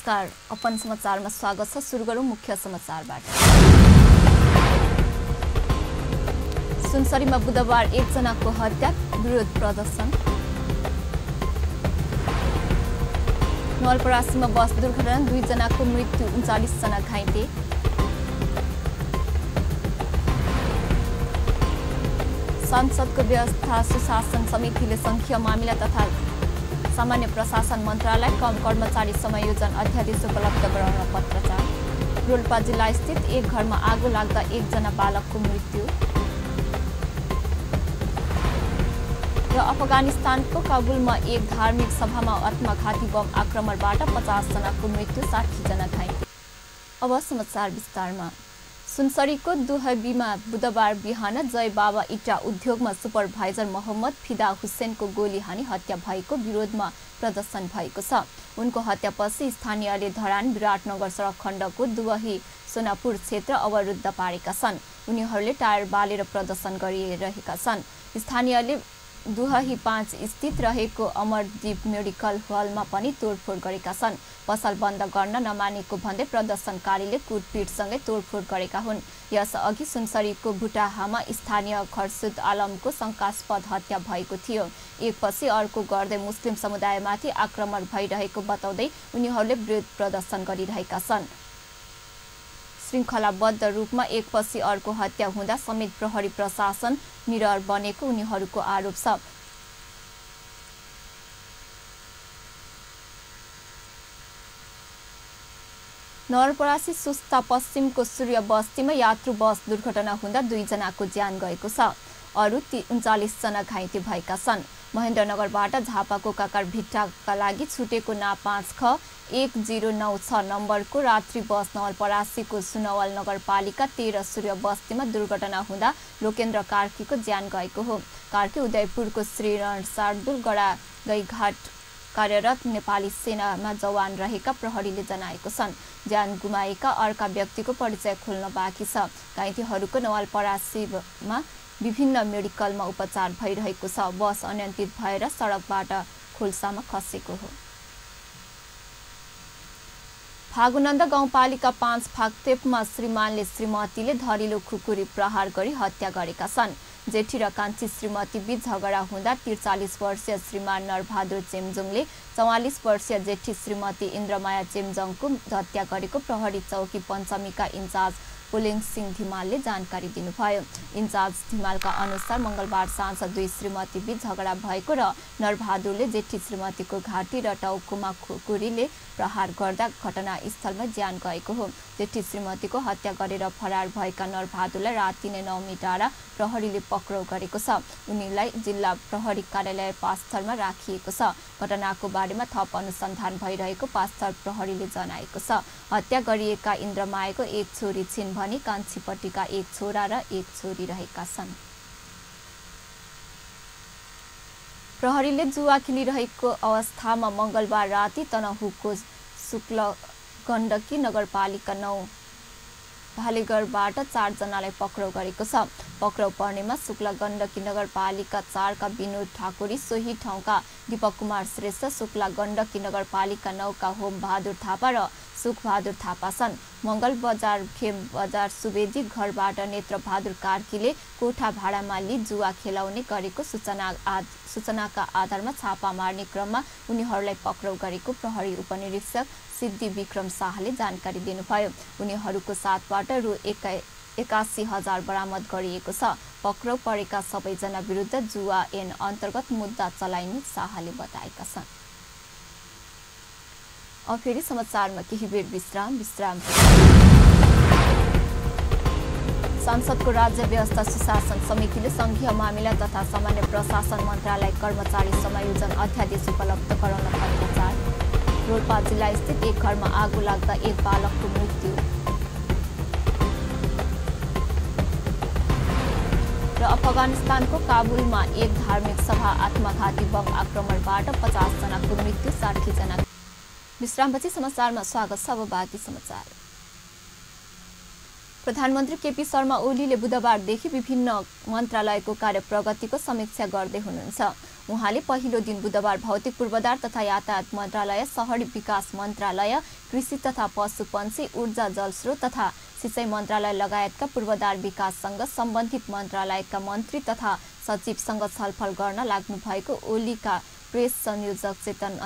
नमस्कार, अपन समाचारमा स्वागत छ। सुरु गरौँ मुख्य समाचारबाट। सुनसरीमा बुधबार एकजनाको हत्या, विरोध प्रदर्शन। नवलपरासीमा बस दुर्घटना, 2 जनाको मृत्यु, 39 जना घाइते। संसदको व्यवस्था सुशासन समितिले संघीय मामिला तथा सामान्य प्रशासन मन्त्रालय कम कर्मचारी समायोजन अध्यादेश उपलब्ध गराउन पत्रचार। रोल्पा जिल्ला स्थित एक घरमा आगो लाग्दा 1 जना बालकको मृत्यु। र अफगानिस्तानको काबुलमा एक धार्मिक सभामा आत्मघाती बम आक्रमणबाट 50 जनाको मृत्यु, 60 जना घाइते। अब समाचार विस्तारमा। सुनसरीको दुहबीमा बुधबार बिहान जय बाबा इटा उद्योगमा सुपरभाइजर मोहम्मद फिदा हुसेनको गोली हानी हत्या भएको विरोधमा प्रदर्शन भएको छ। उनको हत्यापछि स्थानीयले धरान विराटनगर सडक खण्डको दुवही सोनापुर क्षेत्र अवरुद्ध पारेका छन्। उनीहरूले टायर बालेर प्रदर्शन गरिरहेका छन्। स्थानीयले दुहही 5 स्थित रहेको अमरदीप मेडिकल हलमा पनि तोडफोड गरेका छन्। पसल बन्द गर्न नमानेको भन्दै प्रदर्शनकारीले कुटपिटसँगै तोडफोड गरेका हुन्। यसअघि सुनसरीको भुटाहामा स्थानीय खर्सुद आलमको शंकास्पद हत्या भएको थियो। एकपछि अर्को गर्दै मुस्लिम समुदायमाथि आक्रमण भइरहेको बताउँदै उनीहरूले विरोध प्रदर्शन गरिरहेका छन्। श्रृङ्खलाबद्ध रूपमा एकपछि अर्को हत्या हुँदा समेत प्रहरी प्रशासन निडर बनेको उनीहरूको आरोप छ। नवलपरासी सुस्ता पश्चिमको सूर्य बस्तीमा यात्रु बस दुर्घटना हुँदा 2 जनाको ज्यान गएको छ। अरू 39 जना घाइते भएका छन्। महेन्द्रनगरबाट झापाको काकार भिट्टाका लागि छुटेको ना 5ख 1096 नम्बरको रात्रि बस नवलपरासीको सुनवल नगरपालिका 13 सूर्य बस्तीमा दुर्घटना हुँदा लोकेन्द्र कार्कीको ज्यान गएको हो। कार्की उदयपुरको श्री रणसारदुल गडागैघाट कार्यरत नेपाली सेनामा जवान रहेका प्रहरीले जनाएको छन्। ज्यान गुमाएका अर्का व्यक्तिको परिचय खोल्न बाँकी छ। घाइतेहरूको नवलपरासीमा विभिन्न मेडिकलमा उपचार भइरहेको छ। बस अनियन्त्रित भएर सडकबाट खोल्सामा खसेको हो। फागुनन्द गाउँपालिका 5 फाक्तेपमा श्रीमानले श्रीमतीले धरिलो खुकुरी प्रहार गरी हत्या गरेका छन्। जेठी र कान्छी श्रीमती बीच झगडा हुँदा 43 वर्षीय श्रीमान नरबहादुर चेम्जोङले 44 वर्षीय जेठी श्रीमती इन्द्रमाया चेम्जोङको हत्या गरेको प्रहरी चौकी पञ्चमीका इन्चार्ज पुलिङ सिंह धिमालले जानकारी दिनुभयो। इन्चार्ज धिमालका अनुसार मंगलबार साँझ 2 श्रीमती बीच झगडा भएको र नरबहादुरले जेठी श्रीमतीको घाँटी र टाउकोमा खुकुरीले प्रहार गर्दा घटनास्थलमा ज्यान गएको हो। जेठी श्रीमतीको हत्या गरेर फरार भएका नरबहादुरलाई राति नै 9 मिटारा प्रहरीले पक्राउ गरेको छ। उनीलाई जिल्ला प्रहरी कार्यालय पास्थलमा राखिएको छ। घटनाको बारेमा थप अनुसन्धान भइरहेको पास्थल प्रहरीले जनाएको छ। हत्या गरिएका इन्द्रमायाको एक छोरी छिन् भने कान्छीपट्टिका एक छोरा र एक छोरी रहेका छन्। प्रहरीले जुवा खेलिरहेको अवस्थामा मंगलबार राति तनहुको शुक्ल गण्डकी नगरपालिका 9 भालेगढबाट 4 जनालाई पक्राउ गरेको छ। पक्राउ पर्नेमा शुक्ल गण्डकी नगरपालिका 4 का विनोद ठाकुरी, सोही ठाउँका दीपक कुमार श्रेष्ठ, शुक्ल गण्डकी नगरपालिका 9 का होम बहादुर थापा र सुख बहादुर थापा छन्। मंगल बजार खेम बजार सुवेदी घरबाट नेत्र बहादुर कार्कीले कोठा भाडामा लिई जुवा खेलाउने गरेको सूचनाका आधारमा छापा मार्ने क्रममा उनीहरूलाई पक्राउ गरेको प्रहरी उपनिरीक्षक सिद्धि विक्रम शाहले जानकारी दिनुभयो। उनीहरूको साथबाट रु 81,000 बरामद गरिएको छ। पक्राउ परेका सबैजना विरुद्ध जुवा ऐन अन्तर्गत मुद्दा चलाइने शाहले बताएका छन्। अब फेरि समाचारमा केही बेर विश्राम। संसदको राज्य व्यवस्था सुशासन समितिले संघीय मामिला तथा सामान्य प्रशासन मन्त्रालय कर्मचारी समायोजन अध्यादेश उपलब्ध गराउन पत्रचार। रोल्पा जिल्ला स्थित एक घरमा आगो लाग्दा 1 बालकको मृत्यु र अफगानिस्तानको काबुलमा एक धार्मिक सभा आत्मघाती बम आक्रमणबाट 50 जनाको मृत्यु, 60 जना। विश्रामपछि समाचारमा स्वागत छ। अब बाँकी समाचार। प्रधानमन्त्री केपी शर्मा ओलीले बुधबारदेखि विभिन्न मन्त्रालयको कार्य प्रगतिको समीक्षा गर्दै हुनुहुन्छ। उहाँले पहिलो दिन बुधबार भौतिक पूर्वाधार तथा यातायात मन्त्रालय, शहरी विकास मन्त्रालय, कृषि तथा पशुपन्छी, ऊर्जा जलस्रोत तथा सिँचाइ मन्त्रालय लगायतका पूर्वाधार विकाससँग सम्बन्धित मन्त्रालयका मन्त्री तथा सचिवसँग छलफल गर्न लाग्नु भएको ओलीका प्रेस संयोजक चेतन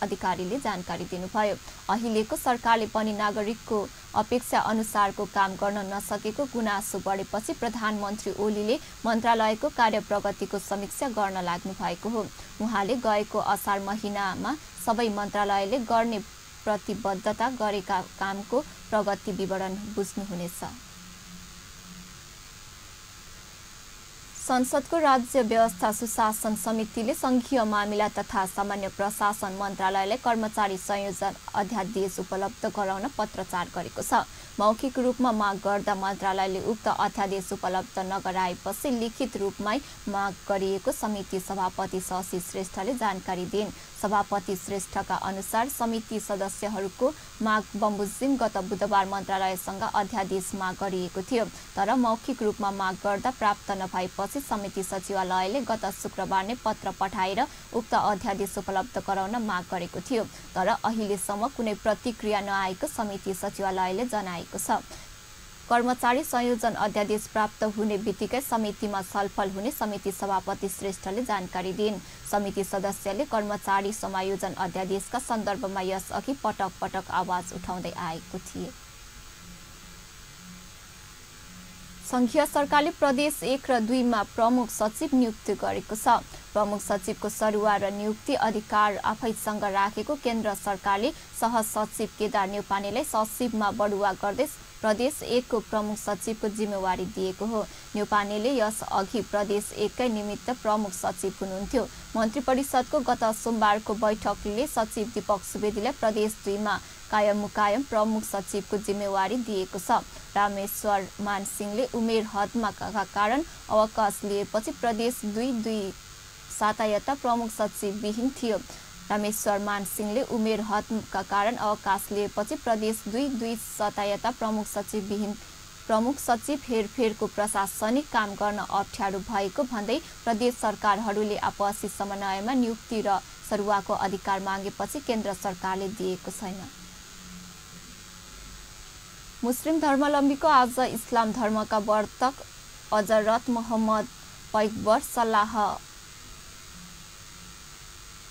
अधिकारीले जानकारी दिनुभयो। अहिलेको सरकारले पनि नागरिकको अपेक्षा अनुसारको काम गर्न नसकेको गुनासो बढेपछि प्रधानमन्त्री ओलीले मन्त्रालयको कार्य प्रगतिको समीक्षा गर्न लाग्नु भएको हो। उहाँले गएको असार महिनामा सबै मन्त्रालयले गर्ने प्रतिबद्धता गरेका कामको प्रगति विवरण बुझ्नुहुनेछ। संसदको राज्य व्यवस्था सुशासन समितिले संघीय मामिला तथा सामान्य प्रशासन मन्त्रालयलाई कर्मचारी संयोजन अध्यादेश उपलब्ध गराउन पत्राचार गरेको छ। मौखिक रूपमा माग गर्दा मन्त्रालयले उक्त अध्यादेश उपलब्ध नगराएपछि लिखित रूपमै माग गरिएको समिति सभापति शशि श्रेष्ठले जानकारी दिइन्। सभापति श्रेष्ठका अनुसार समिति सदस्यहरूको माग बमोजिम गत बुधबार मन्त्रालयसँग अध्यादेश माग गरिएको थियो, तर मौखिक रूपमा माग गर्दा प्राप्त नभएपछि समिति सचिवालयले गत शुक्रबार नै पत्र पठाएर उक्त अध्यादेश उपलब्ध गराउन माग गरेको थियो, तर अहिलेसम्म कुनै प्रतिक्रिया नआएको समिति सचिवालयले जनाएको छ। कर्मचारी संयोजन अध्यादेश प्राप्त हुने बित्तिकै समितिमा छलफल हुने समिति सभापति श्रेष्ठले जानकारी दिइन्। समिति सदस्यले कर्मचारी समायोजन अध्यादेशका सन्दर्भमा यसअघि पटक पटक आवाज उठाउँदै आएको थिए। संघीय सरकारले प्रदेश 1 र 2 मा प्रमुख सचिव नियुक्त गरेको छ। प्रमुख सचिवको सरुवा र नियुक्ति अधिकार आफैसँग राखेको केन्द्र सरकारले सहसचिव केदार न्यौपानेलाई सचिवमा बढुवा गर्दै प्रदेश 1 को प्रमुख सचिवको जिम्मेवारी दिएको हो। न्यौपानेले यस अघि प्रदेश 1 कै निमित्त प्रमुख सचिव हुनुहुन्थ्यो। मन्त्री परिषदको गत सोमबारको बैठकले सचिव दीपक सुवेदीलाई प्रदेश 2 मा कायम मुकायम प्रमुख सचिवको जिम्मेवारी दिएको छ। रामेश्वर मानसिंहले उमेर हदमा का कारण अवकाश लिएपछि प्रदेश 2 सातायता प्रमुख सचिव विहीन थियो। रामेश्वर मानसिंहले उमेर हदका कारण अवकाश लिएपछि प्रदेश 2 सातायता प्रमुख सचिव विहीन प्रमुख सचिव हेरफेरको प्रशासनिक काम गर्न अप्ठ्यारो भएको भन्दै प्रदेश सरकारहरूले आपसी समन्वयमा नियुक्ति र सरुवाको अधिकार मागेपछि केन्द्र सरकारले दिएको छैन। मुस्लिम धर्मावलम्बीको आज इस्लाम धर्मका वर्तक हजरत मोहम्मद पैगम्बर सल्लल्लाहु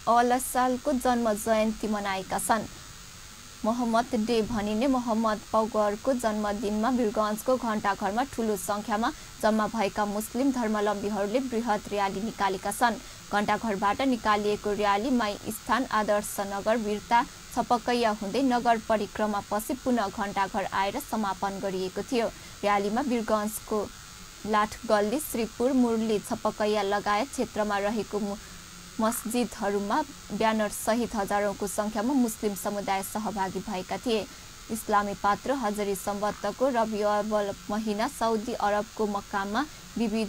अलैहि वसल्लमको जन्म जयन्ती मनाएका छन्। मोहम्मद डे भनिने मोहम्मद पैगम्बरको जन्मदिनमा वीरगञ्जको घण्टाघरमा ठूलो संख्यामा जम्मा भएका मुस्लिम धर्मावलम्बीहरूले बृहत र्याली निकालेका छन्। घण्टाघरबाट निकालिएको र्याली स्थान आदर्श नगर वीरता छपकैया हुँदै नगर परिक्रमा पछि पुनः घण्टाघर आएर समापन गरिएको थियो। र्यालीमा वीरगञ्जको लाठगल्ली, श्रीपुर, मुरली, छपकैया लगायत क्षेत्रमा रहेको मस्जिदहरूमा ब्यानर सहित हजारौंको संख्यामा मुस्लिम समुदाय सहभागी भएका थिए। इस्लामी पात्र हजरी सम्बतको रबिउल महिना सऊदी अरबको मक्कामा बिबी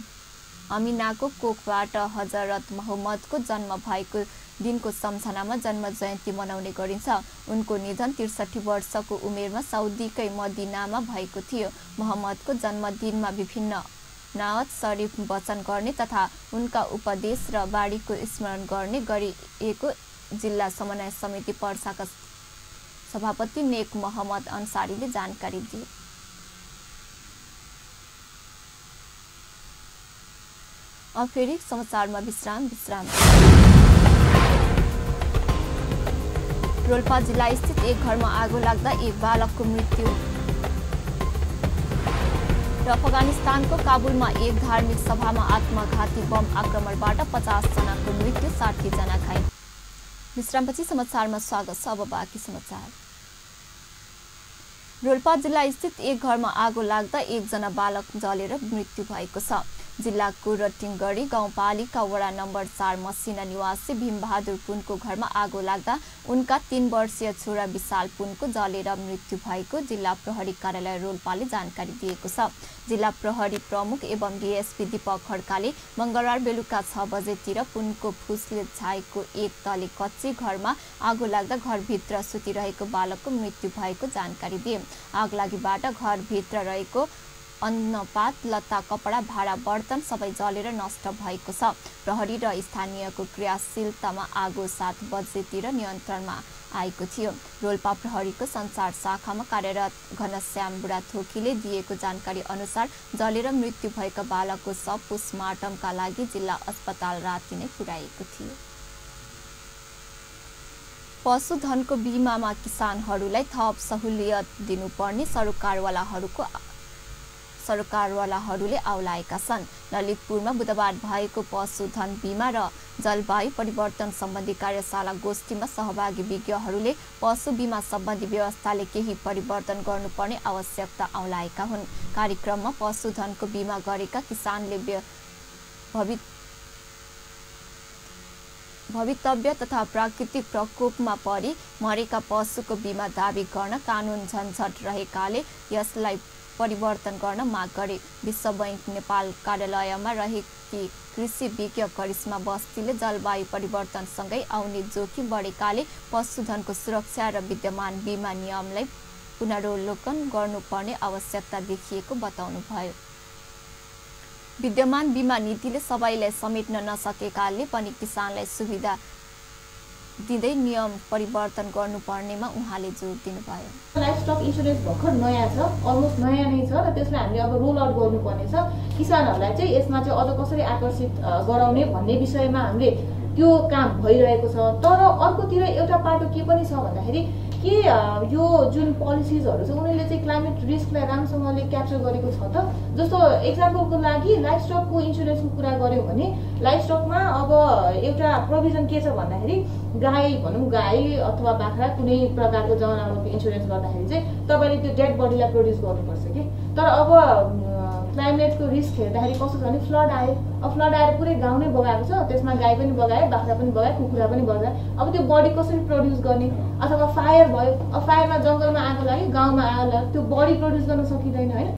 अमिनाको कोखबाट हजरत मोहम्मदको जन्म भएको दिनको सम्झनामा जन्म जयन्ती मनाउने गरिन्छ। उनको निधन 63 वर्षको उमेरमा सऊदीकै मदीनामा भएको थियो। मोहम्मदको जन्मदिनमा विभिन्न नाअत शरीफ वचन गर्ने तथा उनका उपदेश र बाणीको स्मरण गर्ने गरिएको जिल्ला समन्वय समिति पर्साका सभापति नेक मोहम्मद अन्सारीले जानकारी दिए। अब फेरि समाचारमा विश्राम। रोल्पा जिल्ला स्थित एक घरमा आगो लाग्दा एक बालकको मृत्यु र अफगानिस्तानको काबुलमा एक धार्मिक सभामा आत्मघाती बम आक्रमणबाट 50 जनाको मृत्यु, 60 जना घाइते। विश्रामपछि समाचारमा स्वागत छ। अब बाँकी समाचार। रोल्पा जिल्ला स्थित एक घरमा आगो लाग्दा एकजना बालक जलेर मृत्यु भएको छ। जिल्लाको रटिङगढी गाउँपालिका वडा नम्बर 4 मसिना निवासी भीमबहादुर पुनको घरमा आगो लाग्दा उनका 3 वर्षीय छोरा विशाल पुनको जलेर मृत्यु भएको जिल्ला प्रहरी कार्यालय रोल्पाले जानकारी दिएको छ। जिल्ला प्रहरी प्रमुख एवं डीएसपी दीपक खड्काले मंगलबार बेलुका 6 बजेतिर पुनको फुसले छाएको एक तले कच्ची घरमा आगो लाग्दा घरभित्र सुतिरहेको बालकको मृत्यु भएको जानकारी दिए। आगलागीबाट घरभित्र रहेको अन्नपात लत्ता कपडा भाँडा बर्तन सबै जलेर नष्ट भएको छ। प्रहरी र स्थानीयको क्रियाशीलतामा आगो 7 बजेतिर नियन्त्रणमा आएको थियो। रोल्पा प्रहरीको संचार शाखामा कार्यरत घनश्याम बुढाथोकीले दिएको जानकारी अनुसार जलेर मृत्यु भएका बालकको शव पोस्टमार्टमका लागि जिल्ला अस्पताल राति नै पुर्याएको थियो। पशुधनको बीमामा किसानहरूलाई थप सहुलियत दिनुपर्ने सरकारवालाहरूले आउलाएका छन्। ललितपुरमा बुधबार भएको पशुधन बीमा र जलवायु परिवर्तन सम्बन्धी कार्यशाला गोष्ठीमा सहभागी विज्ञहरूले पशु बीमा सम्बन्धी व्यवस्थाले केही परिवर्तन गर्नुपर्ने आवश्यकता आउलाएका हुन्। कार्यक्रममा पशुधनको बीमा गरेका किसानले भवितव्य तथा प्राकृतिक प्रकोपमा परि मरेका पशुको बीमा दावी गर्न कानुन झन्झट रहेकाले यसलाई परिवर्तन गर्न माग गरे। विश्व बैंक नेपाल कार्यालयमा रहेकी कृषि विज्ञ करिश्मा बस्तीले जलवायु परिवर्तनसँगै आउने जोखिम बढेकाले पशुधनको सुरक्षा र विद्यमान बीमा नियमलाई पुनरावलोकन गर्नुपर्ने आवश्यकता देखिएको बताउनुभयो। विद्यमान बीमा नीतिले सबैलाई समेट्न नसकेकाले पनि किसानलाई सुविधा दिँदै नियम परिवर्तन गर्नुपर्नेमा उहाँले जोड दिनुभयो। लाइफ स्टक इन्स्योरेन्स भर्खर नयाँ छ, अलमोस्ट नयाँ नै छ र त्यसलाई हामीले अब रोल आउट गर्नुपर्ने छ। किसानहरूलाई चाहिँ यसमा चाहिँ अझ कसरी आकर्षित गराउने भन्ने विषयमा हामीले त्यो काम भइरहेको छ। तर अर्कोतिर एउटा पाटो के पनि छ भन्दाखेरि के यो जुन पोलिसिजहरू छ उनीहरूले चाहिँ क्लाइमेट रिस्कलाई राम्रोसँगले क्याप्चर गरेको छ त। जस्तो एक्जाम्पलको लागि लाइफ स्टकको इन्स्योरेन्सको कुरा गर्यो भने लाइफ स्टकमा अब एउटा प्रोभिजन के छ भन्दाखेरि गाई अथवा बाख्रा कुनै प्रकारको जनावरको इन्स्योरेन्स गर्दाखेरि चाहिँ तपाईँले त्यो डेड बडीलाई प्रोड्युस गर्नुपर्छ कि। तर अब क्लाइमेटको रिस्क हेर्दाखेरि कस्तो छ भने फ्लड आयो, अब फ्लड आएर पुरै गाउँ नै बगाएको छ, त्यसमा गाई पनि बगायो, बाख्रा पनि बगायो, कुखुरा पनि बगायो। अब त्यो बडी कसरी प्रोड्युस गर्ने? अथवा फायर भयो, अब फायरमा जङ्गलमा आगो लाग्यो, गाउँमा आगो लाग्यो, त्यो बडी प्रोड्युस गर्न सकिँदैन होइन।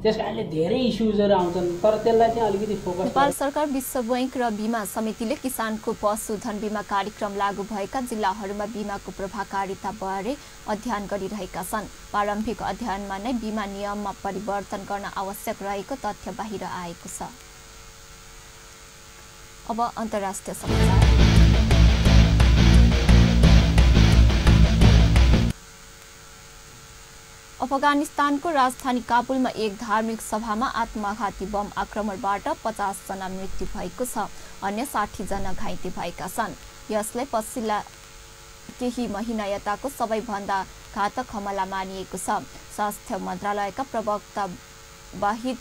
त्यसकारणले धेरै इस्युजहरू आउँछन् तर त्यसलाई चाहिँ अलिकति फोकस। नेपाल सरकार, विश्व बैंक र बीमा समितिले किसानको पशुधन बीमा कार्यक्रम लागू भएका जिल्लाहरूमा बीमाको प्रभावकारिता बारे अध्ययन गरिरहेका छन्। प्रारम्भिक अध्ययनमा नै बीमा नियममा परिवर्तन गर्न आवश्यक रहेको तथ्य बाहिर आएको छ। अब अन्तर्राष्ट्रिय समाचार। अफगानिस्तानको राजधानी काबुलमा एक धार्मिक सभामा आत्मघाती बम आक्रमणबाट 50 जना मृत्यु भएको छ। अन्य 60 जना घाइते भएका छन्। यसलाई पछिल्ला केही महिना यताको सबैभन्दा घातक हमला मानिएको छ। स्वास्थ्य मन्त्रालयका प्रवक्ता वाहिद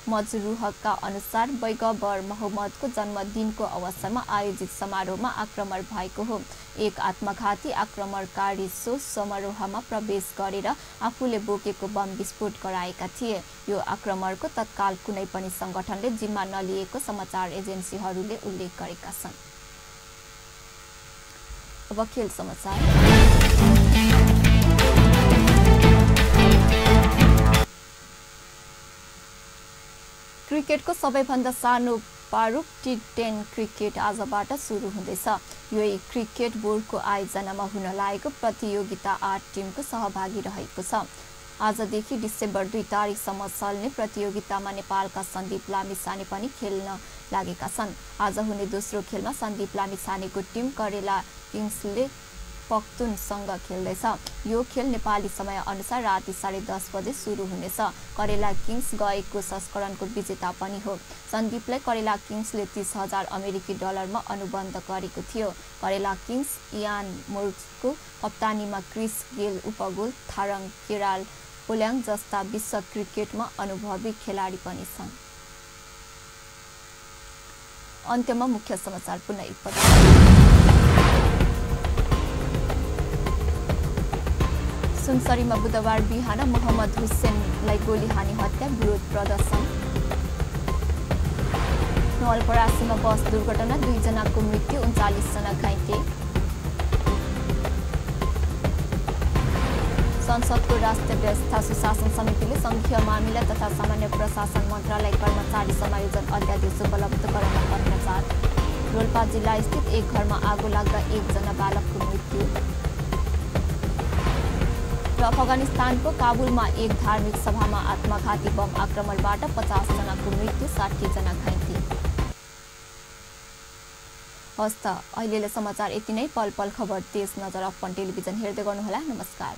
मजरुहका अनुसार पैगम्बर मोहम्मदको जन्मदिनको अवसरमा आयोजित समारोहमा आक्रमण भएको हो। एक आत्मघाती आक्रमणकारी सो समारोहमा प्रवेश गरेर आफूले बोकेको बम विस्फोट गराएका थिए। यो आक्रमणको तत्काल कुनै पनि संगठनले जिम्मा नलिएको समाचार एजेन्सीहरूले उल्लेख गरेका छन्। अब खेल समाचार। क्रिकेटको सबैभन्दा सानो प्रारूप T10 क्रिकेट आजबाट सुरु हुँदैछ। यो क्रिकेट बोर्डको आयोजनामा हुन लागेको प्रतियोगिता 8 टिमको सहभागी रहेको छ। आजदेखि डिसेम्बर 2 तारिकसम्म चल्ने प्रतियोगितामा नेपालका सन्दीप लामिछाने पनि खेल्न लागेका छन्। आज हुने दोस्रो खेलमा सन्दीप लामिछानेको टिम करेला किङ्सले पख्तुनसँग खेल्दैछ। यो खेल नेपाली समय अनुसार राति 10:30 बजे सुरु हुनेछ। करेला किङ्स गएको संस्करणको विजेता पनि हो। सन्दीपलाई करेला किङ्सले 30,000 अमेरिकी डलरमा अनुबन्ध गरेको थियो। करेला किङ्स इयान मोर्सको कप्तानीमा क्रिस गेल, उपगोल थारङ केराल ओल्याङ जस्ता विश्व क्रिकेटमा अनुभवी खेलाडी पनि छन्। अन्त्यमा मुख्य समाचार पुनः एकपटक। सुनसरीमा बुधबार बिहान मोहम्मद हुसैनलाई गोली हानी हत्या, विरोध प्रदर्शन। नवलपरासीमा बस दुर्घटना 2 जनाको मृत्यु 39 जना घाइते। संसदको राष्ट्रिय व्यवस्था सुशासन समितिले संघीय मामिला तथा सामान्य प्रशासन मन्त्रालय कर्मचारी समायोजन अध्यादेश उपलब्ध गराउन पत्राचार। रोल्पा जिल्ला स्थित एक घरमा आगो लाग्दा 1 जना बालकको मृत्यु। र अफगानिस्तानको काबुलमा एक धार्मिक सभामा आत्मघाती बम आक्रमणबाट 50 जनाको मृत्यु 60 जना घाइते। हस्त अहिलेले समाचार यति नै। पल पल खबर तेज नजर अर्पण टेलिभिजन हेर्दै गर्नुहोला। नमस्कार।